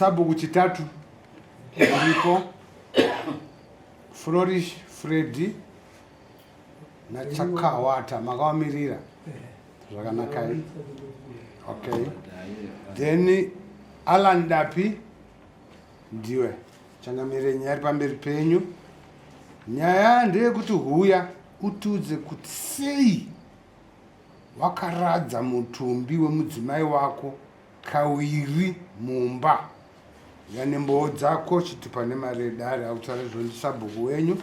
Sabhuku Chitatu uripo, Flourish Freddy naChakawata makawamirira zvakanakai. Okay, then Alan Dapi ndiwe changamire nyaya iri pamberi penyu. Nyaya ndeyekuti huya utiudze kuti sei wakaradza mutumbi wemudzimai wako kawiri mumba yanembowo dzako chitupa nemari yedare akutaura izvo ndisabhuku wenyu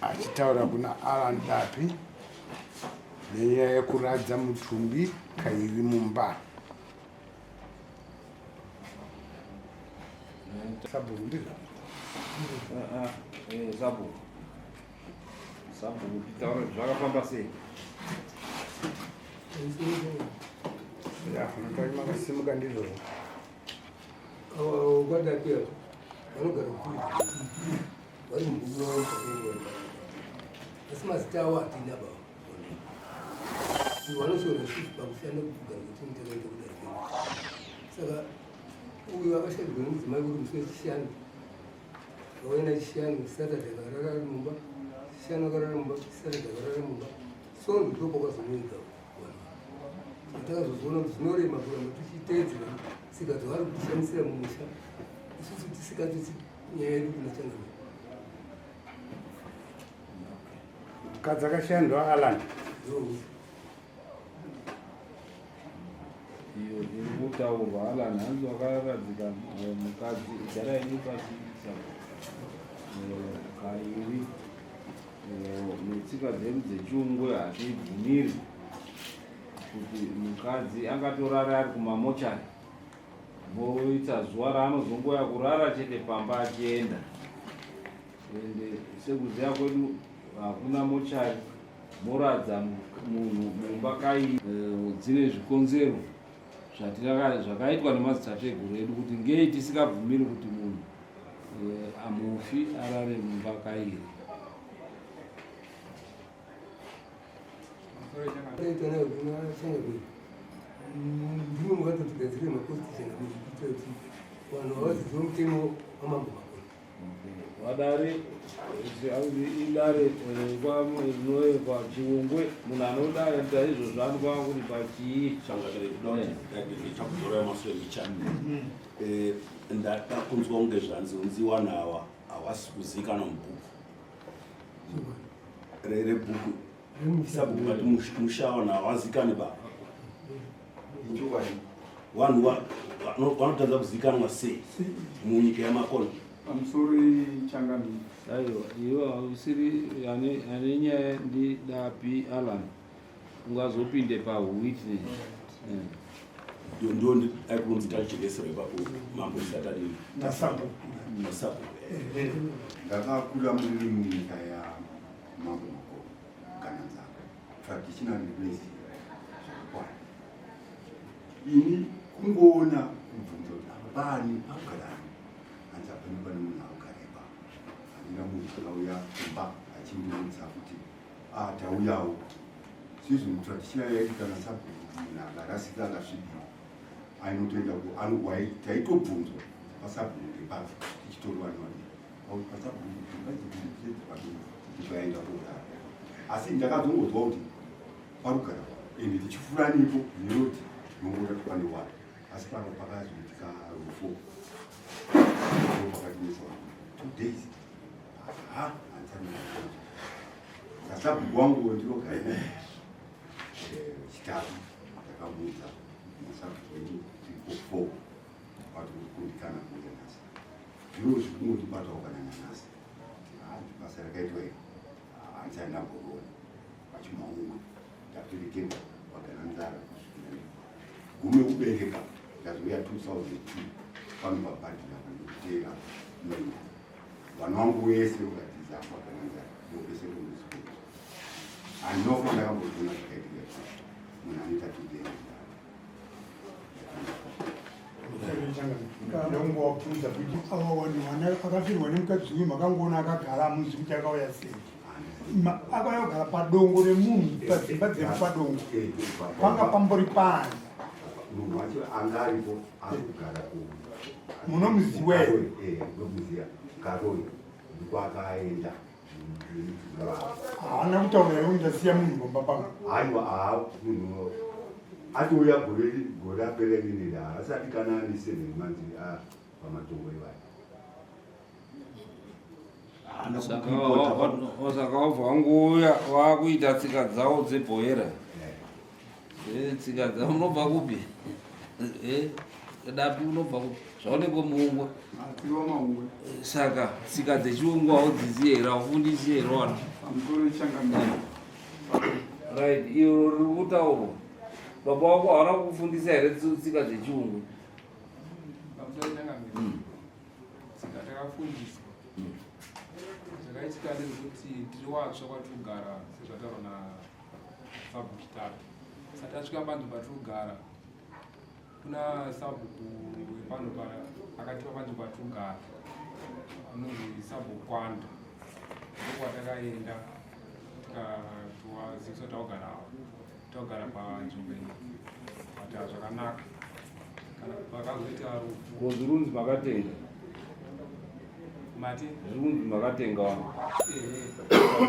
achitaura kuna Alan Dapi nenyaya yekuradza mutumbi kairi mumba. Sabhuku ndizvo? Ah, ah, eh, sabhuku. Sabhuku titaure zvakafamba sei? Ya, unotori makasimuka ndizvozvo. Kwadapira vanogara kuri vari mubhuku ravo asi mazita avo hatina ba vanoshora isusu pakusiyana kugara kwetinoita kaita kudarika saka uyu akashairwa nemudzimai uri musi wechishanu Vakaenda Chishanu, Saturday akarara ari mumba, Chishanu akarara mumba, Saturday akarara mumba. Sondo ndipo pakazomuiga vanhu. Takazozoona kuti zvinorema kuramba tichiteedzera tsika dzavari kutishandisira mumusha, isusu tisingatsitsi nyaya yedu kuna changamire. Mukadzi akashandwa Alan. Iyo iri kutaurwa Alan hanzi wakaradzika eh, mukadzi gara yenyu pasi eh, kairi eh, netsika dzedu dzechungwe hatibvumiri kuti mukadzi angatorara ari kumamochari moita zuva raanozongoya kurara chete pamba achienda ende sekuziva kwedu hakuna mochari moradza munhu mumba kai eh, dzine zvikonzero zvakaitwa nemadzitateguru edu kuti ngei tisikabvumiri kuti munhu eh, amufi arare mumba kairi ndimwe mukatotigadzirira maconstitution kuitira kuti vanhu vavadzidzire mutemo wamambo makuru Vadare idare rinoekwa Chiungwe munhu anoda ita izvozvo anokwana kuti pachii chakuzoraya masure mbichana eh, ndada kunzwa kunge zvanzi unzi wanhu awa hawasi kuzivikanwa mubhuku rebhuku Sabhuku vati musha wanhu hawazikani baba. Vanhu vanotadza kuzikanwa sei munyika yamakona? Pamusoro changamire. Aiwa, iwe hausiri ane nyaya ndidapi Alan ungazopinde pawitness. Eh. Ndo aikunzi tachekesera ipapo mambo isati adini. Nasabhuku. Nasabhuku. Ndakakura muri munyika ya Mambo Makoni kana nzara traditional ndinoiziva zvakakwana ini kungoona kubvunza kuti apa paani pakugara ani hanzi apane pane munhu akugara ipapo handina munhu akauya kumba achindiudza kuti ah tauyawo sizvo mutraditional yaiti kana sabhuku munhu akarasika akasvibiwa ainotoenda taitobvunzwa pasabhuku ndepapi tichitorwa nevadii ndikaenda kogara asi ndakazongonzwa kuti parugara ende tichifura nepo neroti nongoona kuti pane wani asi pano pakazoitika rufo pakatinetsa 2 days ha sasabhuku wangu ndinogara eh, chitatu ndakamuudza masabhuku enyu tiripo four vatikundikana kuuya nhasi Zvino zvikungotibatawo kana nanhasi hanzi basa rakaitwa iri hanzi andamboriona pachimaungwe ndaperekerwa pagana nzara kusvikira gume kubereka ndazouya 2002 pano pabhadhira pandikuteera mwenga vana vangu wese ukatiza pagana nzara ndopese kundisikuti handinofa ndakambozviona zvakaitika munhu anoita tudei ndongowabvunza kuti ava vanhu vana akafirwa nemukadzi uyu makangoona akagara amuzi kuti akauya sei akauya kugara padongo remunhu padzimba dzemu padongo panga pambori paani. Munhu wacho anga aripo ari kugara ku Munomuziwa here? Eh, ndomuziva Karoi ndiko akaenda nemudzimai wake. Haana kutaura here kuti ndasiya munhu pamba pangu? Haiwa, haa munhu atouya gore gore rapera rineri haasati kana ane 7 months pamatongo iwayo. Haana Saka kuripota. saka wabva wangouya waakuita tsika dzawo dzebhoera. Tsika dzawo unobva kupi? Dapi unobva kupi? Zvaonekwa muungwe. Atsiwa maungwe. Saka tsika dzechiungu haudzizivi here? Haufundisi here wana? Pamusoro changamire. Right, iro riri kutaurwa, baba wako hawana kukufundisa here tsika dzechiungu? Pamusoro changamire, tsika takafundiswa. Zvakaitika ndezvekuti tiri watsva kwatiri kugara, sezvataurwa nasabhuku Chitatu. Sati tasvika panzvimbo patiri kugara, kuna sabhuku wepano akatipa panzvimbo patiri kugara, anonzi Sabhuku Kwanda. Ndokwatakaenda tikatiwazivisa taugarawo, taugara panzvimbo iyi ata zvakanaka. Kana pakazoita rufu Ko zvirunzi makatenga? Mati? Zvirunzi makatenga wani? Ehe.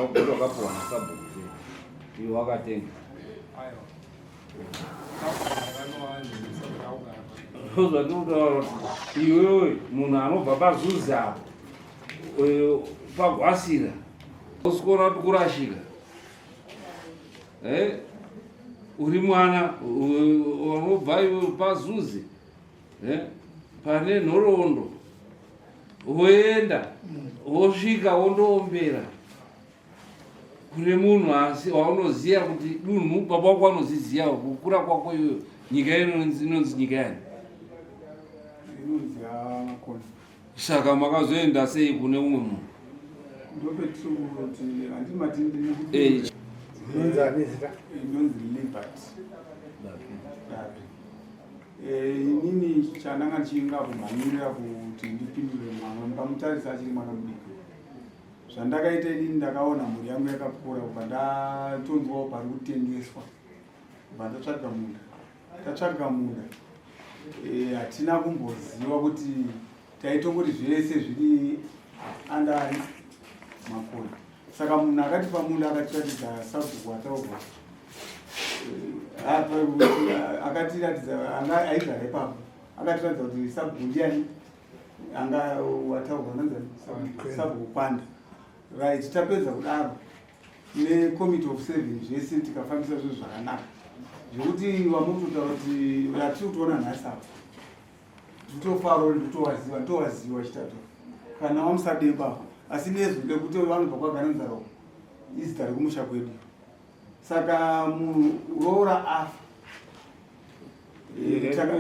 Kuti wakapiwa nasabhuku sei, iwe wakatenga? Aiwa, sabhuku akanowa taugara. Ndozvatinotaura kuti iwewe munhu anobva pazuzi apo, pagwasira usikuona kuti kurashika. Uri mwana unobva iwe pazuzi, pane nhoroondo, woenda wosvika wondoombera kune munhu asi waunoziva kuti dunhu baba wako anoziziva kukura kwako iyoyo. Nyika inonzi nyika yani? Inonzi yaMakoni. Saka makazoenda sei kune umwe munhu? Ndopetiri kuti handiti mati Inonzi ani zita? Inonzi Libert Dapi. Inini chandanga ndichinga kumhanyirira kuti ndipindure mwana, mukamutarisa achiri mwana mudiki. Zvandakaita inini, ndakaona mhuri yangu yakakura, kubva ndatonzwawo pari kutengeswa, kubva ndatsvaga munda. Tatsvaga munda, hatina kumboziva kuti taitongoti zvese zviri andari Makoni. Saka munhu akatipa munda akatiratidza sabhuku ataurwa, akatiratidza anga aigara ipapo, akatiratidza kuti sabhuku ndiani anga wataurwa, nanzani Sabhuku Kwanda. Right, tapedza kudaro necommittee of seven zvese tikafambisa zvinhu zvakanaka, zvekuti vamutotaura kuti ratiri kutoona nhasi apa nditofaro, nditowaziva, nditowaziwa Chitatu kana wamusademba, asi nezwi rekuti vanobva kwaGananzara uko izita rekumusha kwedu. Saka muroora afa,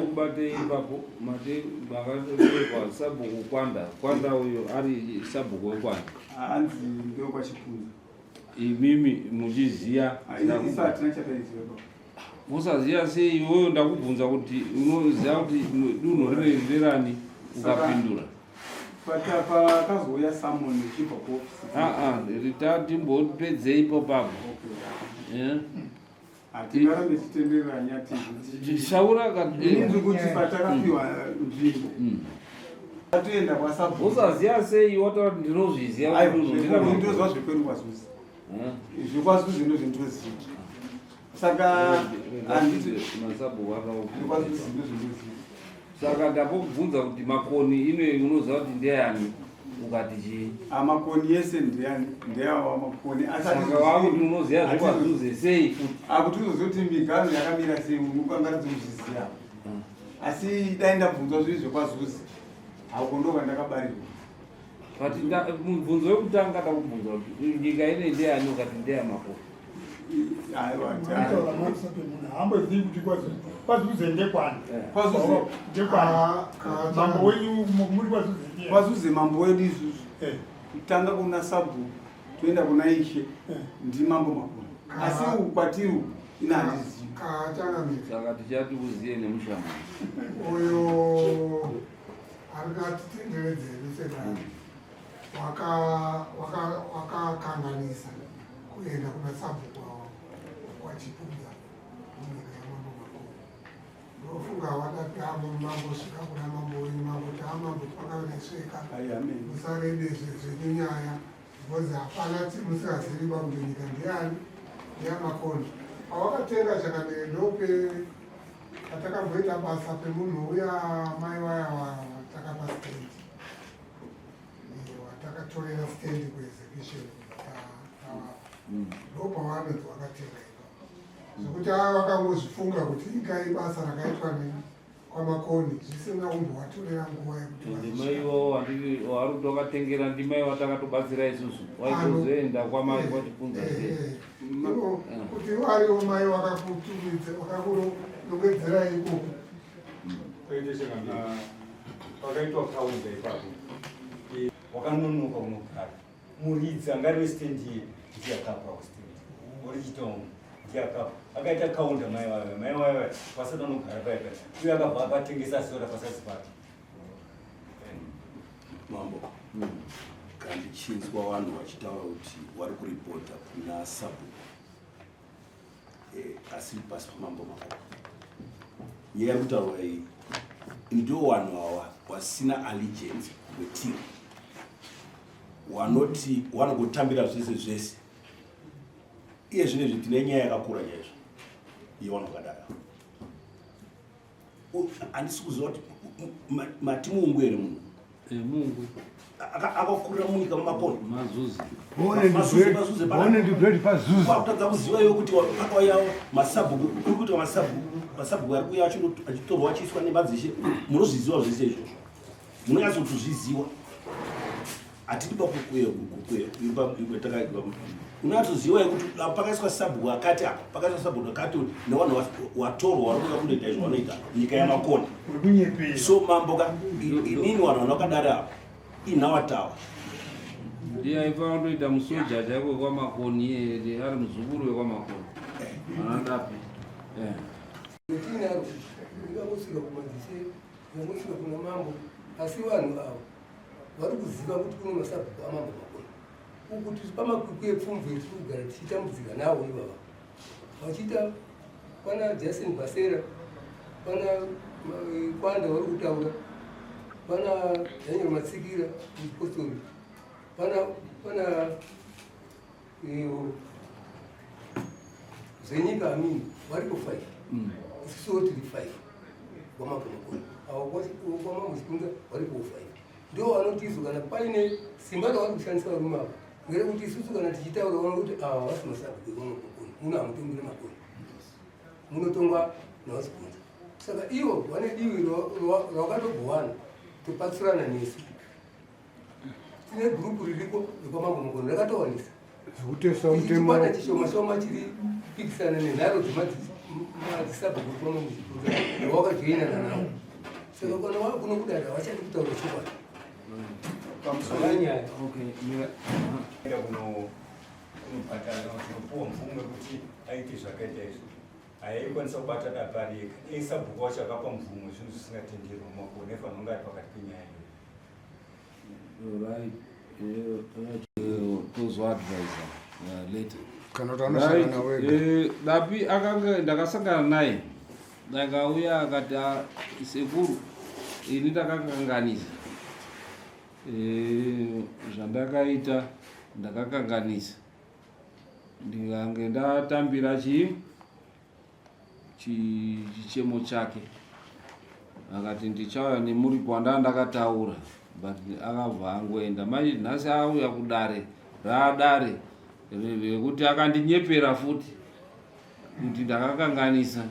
Kubate ipapo mati makatorwa Sabhuku Kwanda. Kwanda uyo ari sabhuku weKwanda? Hanzi ndokwaChipunza. Imimi muchiziya? Isu hatina chataiziva pa. Musaziya sei? Iweyo ndakubvunza kuti unoziva kuti dunhu rine rerani, ukapindura. Pakazouya summon ichibva kuofisi. Aa, ritatimbompedzei ipo papo. Hatingarambe tichitenderera nyati. Shaura. Inini kuti patakapiwa nzvimbo, tatoenda kwasabhuku. Usaziya sei? Wataura kuti ndinozviziva kuti dunhu ndira. Ndinoziva zvekwedu kwaZuzi, zvekwaZuzi ndo zvendinoziva. Saka handiti Masabhuku zvekwaZuzi ndo zvendinoziva. Saka ndambokubvunza kuti Makoni ino unoziva kuti ndeyani, ukati chii? Amakoni yese ndeyani? Ndeyawa Makoni, asi Saka wakuti unoziva zvekwaZuze sei futi? Akuti uzoziva kuti miganho yakamira sei, ukangaradza kuzviziva. Asi dai ndabvunzwa zviri zvekwaZuzi, hauko ndo kwandakabarirwa. But mubvunzo wekutanga ndakubvunza kuti nyika ine ndeyani, ukati ndeyaMakoni. Aiwa. Manotaura mamusati munhu haambozivi kuti kwaZuze ndekwani. KwaZuze. Ndekwani mambo wenyu muri kwaZuze ndiye? KwaZuze mambo wedu isusu, kutanga kuna sabhuku toenda kuna ishe, ndimambo Makoni. Asi uku kwatiri uku ina handizivi. Kachangamira. Saka tichati uziye nemushamani. Uyo ari katitenderedzeri sedare wakakanganisa kuenda kuna sabhuku kwaChipunza munyika yamambo Makoni. Ndofunga Ndofunga wadati avo mangosvika kuna mambo wenyu mangoti amambo pakaonesveka musarede zvenyu nyaya because hapana musingazivi pakuti nyika ndiyani ndiyamakoni pawakatenga chakamire ndope patakamboita basa pemunhu uya mai waya watakapa stendi watakatorera stendi kuexecution tavapa ndopawanonzi wakatenga zvekuti ava vakangozvifunga kuti ingai basa rakaitwa kwamakoni zvisina kumbovatorera nguva yekuti ndimai iwawo wari kuti wakatengera ndimai watakatobatsira isusu waitozoenda kwamai eh, kwachipunza eh, eh. kuti variwo mai wakakutumidza wakakunongedzera ikoko pakaitwa kaunda ipapo wakanonoka unogara muridzi angari westendi iye ndiye akapa westendi orichitongo ndiye akapa akaita kaunda mai vave mai vave vasati vanogara paya paya uye akabva akatengesa sora pasasi pake mambo kandichinzwa vanhu vachitaura kuti wari kuripota kuna sabhuku eh, asiri pasi pamambo makoko nyaya iri kutaurwa iyi ndo vanhu awa wasina allegiance kwetiri wanoti wanogotambira zvese zvese iye zvino izvi tine nyaya yakakura chaizvo yevanhu vakadaro handisi kuziva kuti mati muungu here munhu eh, mungu akakurira munyika mumakoni mazuzekutadza kuziva iwe kuti pakauya masabhuku kuri kuitwa masabhuku masabhuku ari kuuya achitorwa achiiswa nemadzishe munozviziva zvese izvozvo munonyatsotozviziva hatidi pakukuyaunatsoziva yekuti pakaiswa sabhuku akati apa pakaiswa sabhuku akati nevanhu watorwa vari kuda kundoita izvo vanoita nyika yamakona so mambo ka inini vanhu vanokadari apa inhawatawa ndiye aifanira kutoita musoja chaiko wekwamakoni iyeye ari muzukuru wekwamakoni anadapi eh. Tinaro ingangosvika kumadzishe ingangosvika kuna mambo asi vanhu ava vari kuziva kuti kune masabhuku amambo makona uku tiri pamakwikwi epfumvu etiri kugara tichitambudzika nawo ivava vachiita pana jason basera pana eh, kwanda vari kutaura pana daniel matsikira mupostori pana pana eh, zvenyika amini variko five mm. isusuwo tiri five kwamambo makona avo kwamambo chikunza varikowo five ndo vanoti isu kana paine simba ravari kushandisa varume ava ngerekuti isusu kana tichitaura vano kuti ava vasi masabhuku ekwamambo makona muno hamutongi nemakona munotongwa navasikunza saka ivo vane divi ravakatogowana topatsurana nesu tine gurupu ririko rekwamambo mukono rakatowanisa zvekutesa mutemo chikwata chishoma shoma chiri kupikisana nenharo dzemadzisabhuku kwamambo mukono wakajoinana nawo saka kana wakuno kudari havachadi kutaura chokwadi pamusoro kunobhadhara kana kunopuwa mvumo yekuti aite zvakaita izvo haikwanisa kubata dapari yega dei sabhuku wacho akapa mvumo zvinhu zvisingatenderwa mumakona aifanira kunge ari pakati penyaya iyoyo Right. Tozoadvisa later. Kana kuti anosangana wega. Eh, Dapi akanga ndakasangana naye. Ndakauya akati ah, sekuru ini ndakakanganisa. Eh, zvandakaita ndakakanganisa. Ndikange ndatambira chii? Chichemo chake akati ndichauya nemuripo wandanga ndakataura but akabva angoenda manje nhasi auya kudare raadare rekuti akandinyepera futi kuti ndakakanganisa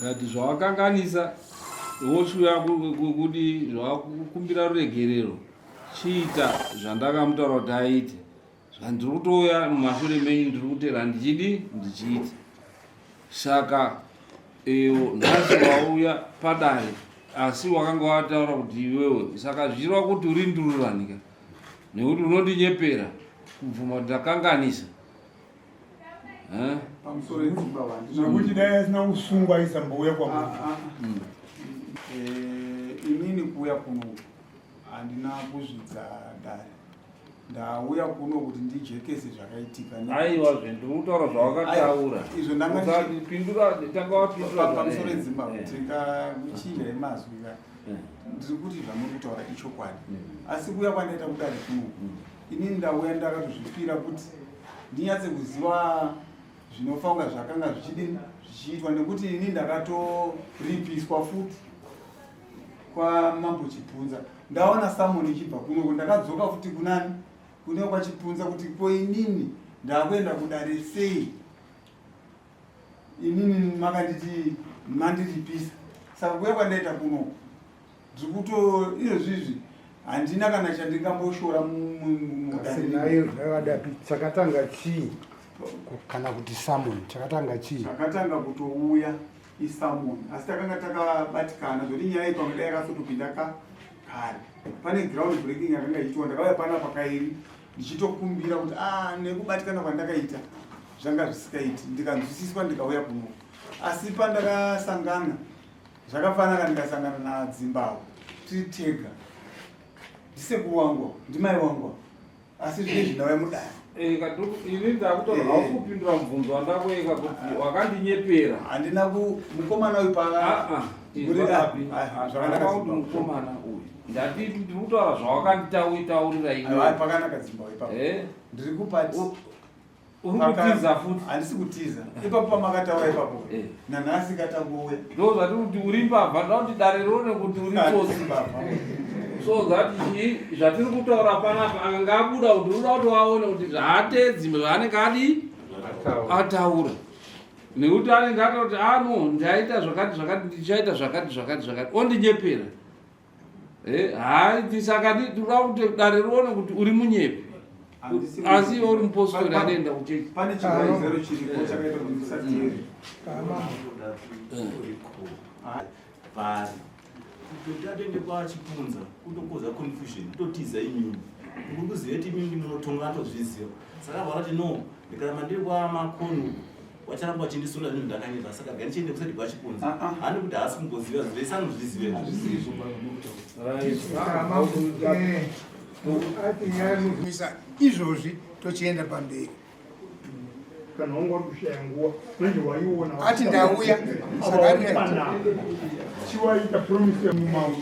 kati zvawakanganisa wochiuya kuti zvawakumbira ruregerero chiita zvandakamutaura kuti aite Zvandiri kutouya mumashure menyu ndiri kutera ndichidi ndichiita. Saka eyo nhasi wauya padare asi wakanga wataura kuti iwewe saka zvichireva kuti uri ndururani ka nekuti unondinyepera kubvuma kuti ndakanganisa pamusoro edzimba zvekuti dai asina kusungwa aisambouya kwamuri ah, ah. Eh, inini kuuya kuno handina kuzvidza dare. Ndauya kuno kuti ndijekese zvakaitika. Aiwa zve ndiri kutaura zvawakataura. Izvo ndanga ndipindura tanga wapindura pamusoro eZimbabwe eh. tikakuchinja emazwi ka. Eh. Ndiri kuti zvamuri kutaura ichokwadi. Mm. Asi kuuya kwandaita kudare kuno. Mm. Inini ndauya ndakatozvipira kuti ndinyatse kuziva zvinofanira zvakanga zvichidini zvichiitwa nekuti ini ndakatoripiswa futi kwamambo Chipunza ndaona samoni ichibva kunoko ndakadzoka futi kunani kune kwaChipunza kuti ko inini ndakuenda kudare sei inini makanditi mandiripisa saka kuya kwandaita kunoko ndiri kuto izvozvizvi handina kana chandingamboshora mudarenayo zvakadapi chakatanga chii kana kuti samoni chakatanga chii chakatanga kutouya isamon asi takanga takabatikana zvoti nyaya iyi pamwe dai yakasotopinda ka kare pane ground breaking yakanga ichiitwa ndakauya panapa kairi ndichitokumbira kuti a ah, nekubatikana kwandakaita zvanga zvisikaiti ndikanzwisiswa ndikauya kuno asi pandakasangana zvakafanaka ndikasangana nadzimbahwe tiri tega ndisekuru wangu ndimai wangu asi zvine zvinauya mudare eh, ini ndakutora eh. hausi kupindura mubvunzo wandakueka kuti wakandinyepera handina ku mukomana uyu paazvakanaka ah, ah. kuti mukomana uyu ndati ndiri kutaura zvawakanditaurira iwe pakanaka dzimba ipapo eh? ndiri kupati Uri kutiza futi. Handisi kutiza. Ipapo pamakataura ipapo. Eh. Nanhasi katangouya. Ndo zvati kuti uri mbavha ndoda kuti dare rione kuti uri tsotsi. So that chii zvatiri kutaura panapa akanga abuda kuti uda kuti waone kuti zvaatedzi zvaanenge adii ataura. Nekuti anenge atoti ano ah, ndaita zvakati zvakati ndichaita zvakati zvakati zvakati ondinyepera. Eh, haiti saka tinoda kuti dare rione kuti uri munyepi asi iwe uri mupostori anoenda kuchechi pane chikonzero chiripo chakaita kuti ndisateere pari kutoti atoende kwachipunza kutokoza confusion kutotiza imimi muri kuziva kuti imimi munotonga atozviziva saka vana ti no ndikaramba ndiri kwamakoni wacharamba wachindisunda zvinhu ndakanyeba saka gani chiende kusati kwachipunza ah, ah. hani kuti haasi kumboziva zvese anozviziva misa izvozvi tochienda pamberi kana wanga uri kushaya nguva manje waiona ati ndauya chiwaita promise mumambo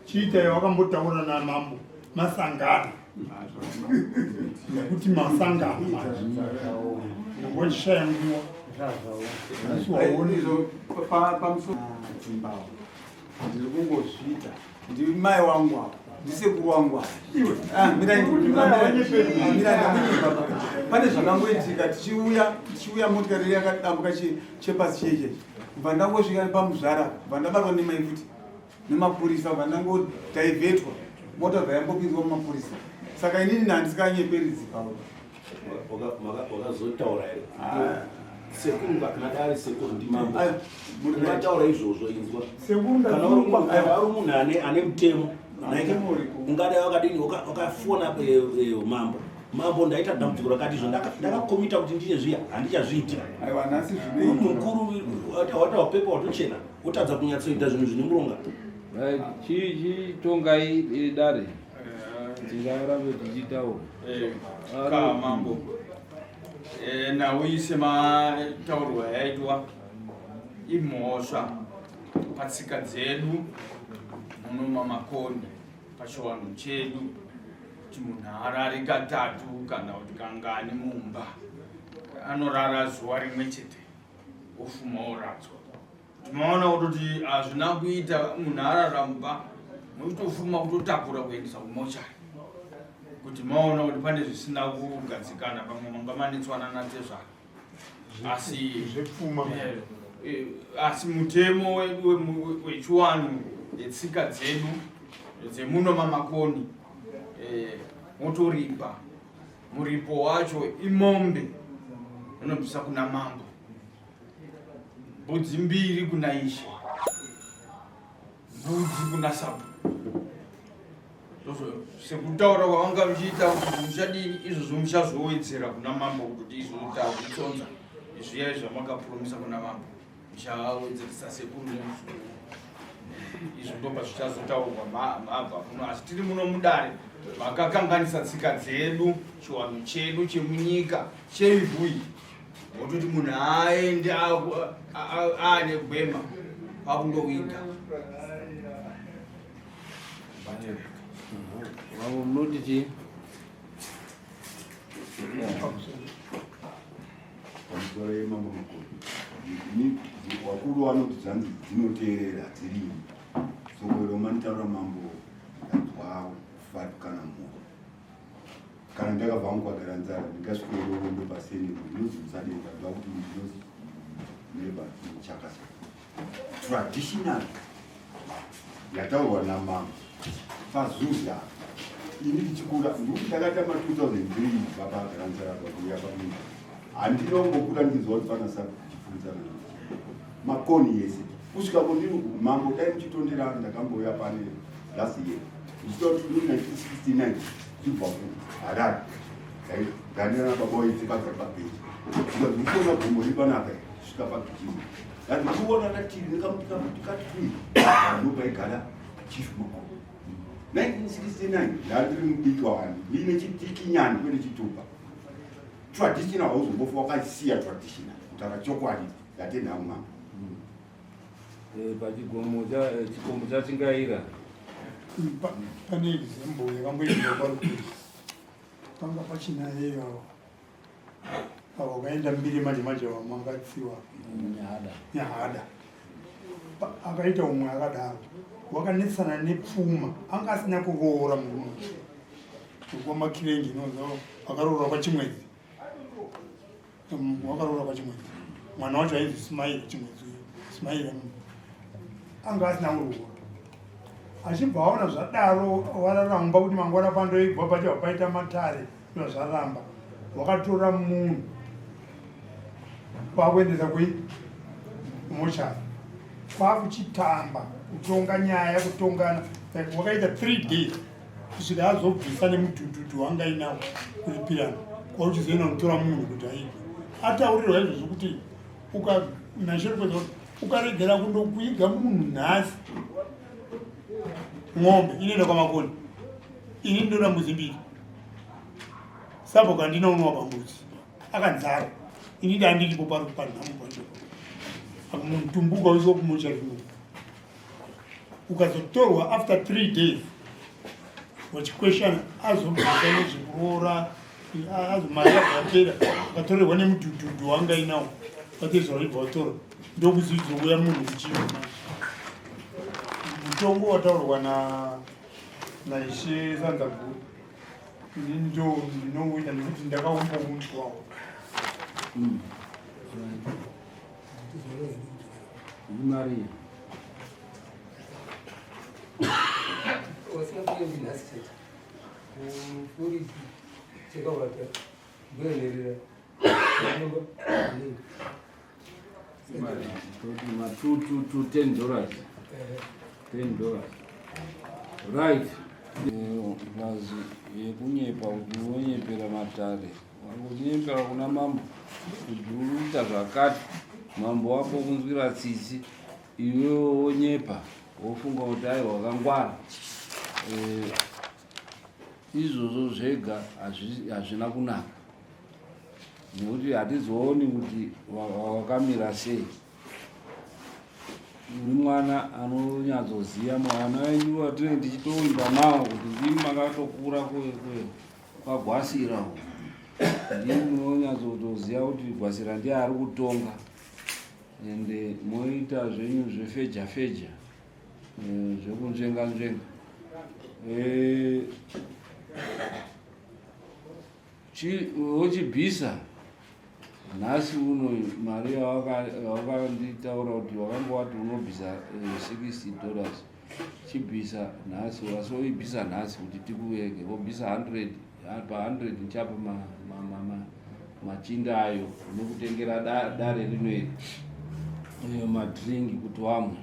chiita yawakambotaura namambo masangano nekuti masangano manje wachishaya nguva asi waone pamusoro dzimbawo ndiri kungozviita ndimai wangu apo ndisekuru wangu apo ah, pane zvakangoitika tichiuya tichiuya motikari yakadambuka chepasi chechechi kubva ndangosvika pamuzvara kubva ndabatwa nemai futi nemapurisa kubva ndangodhaivetwa mota bva yambopinzwa mumapurisa saka inini nhandisikanyeperi dzikawo wakazotaura here ah. sekuru madari sekuru ndimambo ungataura izvozvo inzwa kana uri munhu ane mutemo ungadai wakadini wakafona eh, eh, mambo mambo ndaita dambudziko rakati izvo ndakakomita kuti ndine zviya handichazviiti mukuru watawapepa watochena wotadza kunyatsoita zvinhu zvine muronga chitongai eh, dare tingarambe tichitaura eh, ka mambo eh, nhau iyi semataurwa yaitwa imhosva patsika dzedu muno mamakoni pachiwanhu chedu kuti munhu arari katatu kana kuti kangani mumba anorara zuva rimwe chete ofuma oradzwa Tinoona kutoti hazvina kuita munhu arara mumba muchitofuma kutotakura kuendesa kumochari kuti maona kuti pane zvisina kugadzikana pamwe manga manetswana natezvara asi zvepfuma eh, eh, asi mutemo wedu wechiwanhu yetsika dzedu dzemuno mamakoni eh, motoripa muripo wacho imombe unobvisa kuna mambo Mbudzi mbiri kuna ishe, mbudzi kuna sabhuku. Sekutaura kwavanga muchiita kuti muchadini izvozvo muchazowedzera kuna mambo kuti izvo takutsonza zviya zvamakapuromisa kuna mambo muchawedzeresa sekuru nemuzukuru. Izvo ndopa zvichazotaurwa mabva kuno, asi tiri muno mudare makakanganisa tsika dzedu, chiwanhu chedu chemunyika cheivhu iyi, wototi munhu aende aane gwema pakundowiga. Vamwe munoti chii? Pamusoro yemambo makuru wakuru vanoti zvanzi dzinoteerera dzirimi soko romanitaura mambo ndanzwa kufatukana mwoyo kana ndakabva hangu kwagara nzara ndingasvikorondo paseni ndinozi musadenda ndoa kuti ndinozi neba chakasa traditional yataurwa namambo pazuza ini ndichikura ndikuti ndakatama 2003 baba garanzara pakuuya pamunya handina kumbokura ndichinzwa kuti pana sakuchifunzana makoni yese kusvika kundiri mambo dai muchitondera ndakambouya pane last year ndichita kuti 1969 ndibva kuharare ndainana baba waitsika dzari pabheji ndikuona gomo riri panapa kusvika pagijima ndandikuona natiri nekamutikatui ndopaigara chief makoni 1969 ndandiri mudiki wani ndiine chidiki nyani kwete chitupa traditional hauzombofa wakasiya traditional kutaura chokwadi ndatenda hangu mama eh, pachigomo eh, chikomo chachingaira pane example yakamboitika kwarukuzi panga pachina yeyo avo vakaenda mbiri manje manje vamangatsiwa nyahada akaita umwe akadaro wakanetsana nepfuma anga asina kuroora murume kwamakirengi nozo akaroora kwachimwedzi wakaroora kwachimwedzi mwana wacho ainzi smaira chimwedzi uyo smaira anga asina kuroora achibva aona zvadaro wararamba kuti mangwana pandoigwa pacho paita matare ino zvaramba wakatora munhu kwakuendesa kui kumochari kwakuchitamba kutonga nyaya kutongana wakaita three days kusvika azobvisa nemudhudhudhu wanga inawo kuripirana kwauchizoenda kunotora munhu kuti aigwe ataurirwa izvozvo kuti ukanasherupedza kuti ukaregera kundokuiga munhu nhasi ng'ombe inoenda kwamakoni ini ndoda mbudzi mbiri sabhuku handina unowa pambudzi akanzara ini ndandiripo pari panhamo pacho mutumbuka uiswa kumocha rino ukazotorwa after three days wachikweshana azobvisa nezvekuroora azomari yapera akatorerwa nemudhudhudhu wanga inawo vatezva vaibva vatora ndokuzidzouya munhu kuchii mutongo wataurwa na naishe sanzaguru ini ndo ndinouita nekuti ndakaumbounzwawo hmm. Maria. Wasina kuendi nhasi chete. Mufurisi chekawata ndoenderera. Ma 2 2 2 10 dollars. 10 dollars. Right. Ngazi yekunyepa kuti unonyepera matare. Wangonyepera kuna mambo kuti uri kuita zvakati. Mambo wako kunzwira tsitsi iwewe wonyepa wofunga kuti aiwa wakangwara. Eh, izvozvo zvega hazvina kunaka nekuti hatizooni kuti wakamira sei uri mwana anonyatsoziva mwana wenyu watinenge tichitoimba nawo kuti ndimi makatokura kwagwasira uku ndimi munonyatsotoziva kuti gwasira ndiye ari kutonga ende moita zvenyu zvefeja feja eh, zvekunzvenga nzvenga eh, wochibvisa nhasi uno mari yawakanditaura kuti wakanga wati unobvisa 60 eh, dollars chibvisa nhasi wasi woibvisa nhasi kuti tikuwege wobvisa 100 pa 100 ndichapa machinda ayo nekutengera dare rino iri eh, madringi kuti wamwe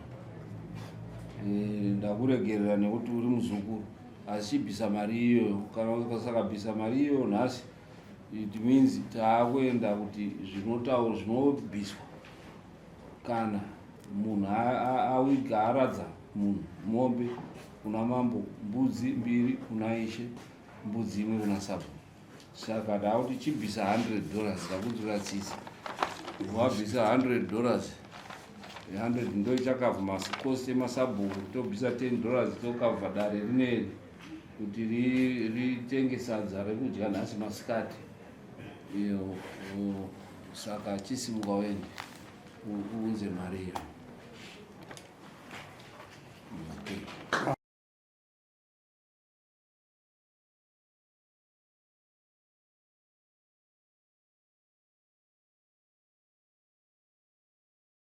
eh, ndakuregerera nekuti uri muzukuru asi chibvisa mari iyoyo kana ukasakabvisa mari iyoyo nhasi it means taakuenda kuti zvinotaura zvinobviswa kana munhu awiga aradza. munhu, mombe kuna mambo, mbudzi mbiri kuna ishe, mbudzi imwe kuna sabhuku. Saka ndakuti chibvisa 100 dollars, ndakunzwira tsitsi. Wabvisa 100 dollars, 100 ndo ichakavha makosti emasabhuku, tobvisa 10 dollars tokavha dare rineri kuti ritenge sadza rekudya nhasi masikati. Iyo saka chisimuka uende uunze mari iyo.